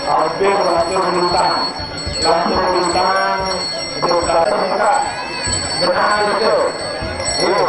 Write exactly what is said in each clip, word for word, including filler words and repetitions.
Hampir, hampir melintang. Hampir melintang. Itu, itu, itu. Itu.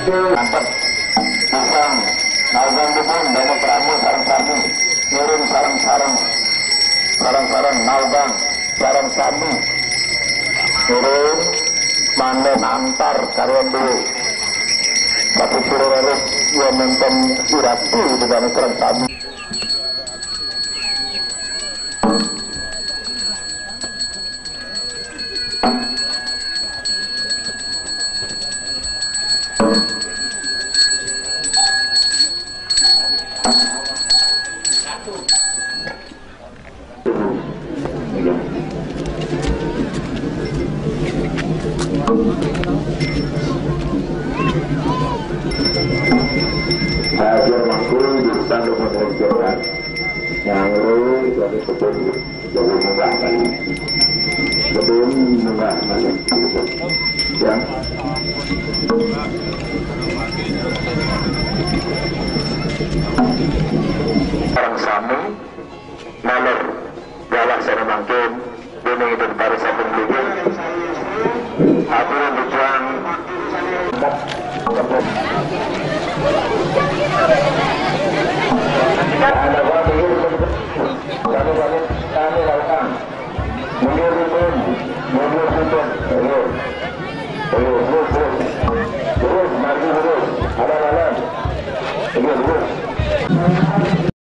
Mantap. Pasang. Naungan dukun, banyak rambut, sarang-sarang. Ngirim sarang-sarang. Sarang-sarang, naungan, sarang-sarang. Ngirim, mane, antar, karyan duwe. Satu puluh ratus, ya, nonton irati dengan sarang-sarang. Hajar mangkul di stand depan restoran. Nyangre dari kebun. Jadi munggah balik. Gedung munggah balik. Ya. Sareng sami, naler galah sareng mangkin, dening ipun para sampun mlebet. Atur berjuang. Kami, kami, kami lakukan. Mundur, mundur, mundur, mundur. Ayo, ayo, terus, terus, terus, maju terus, alam-alam. Ayo,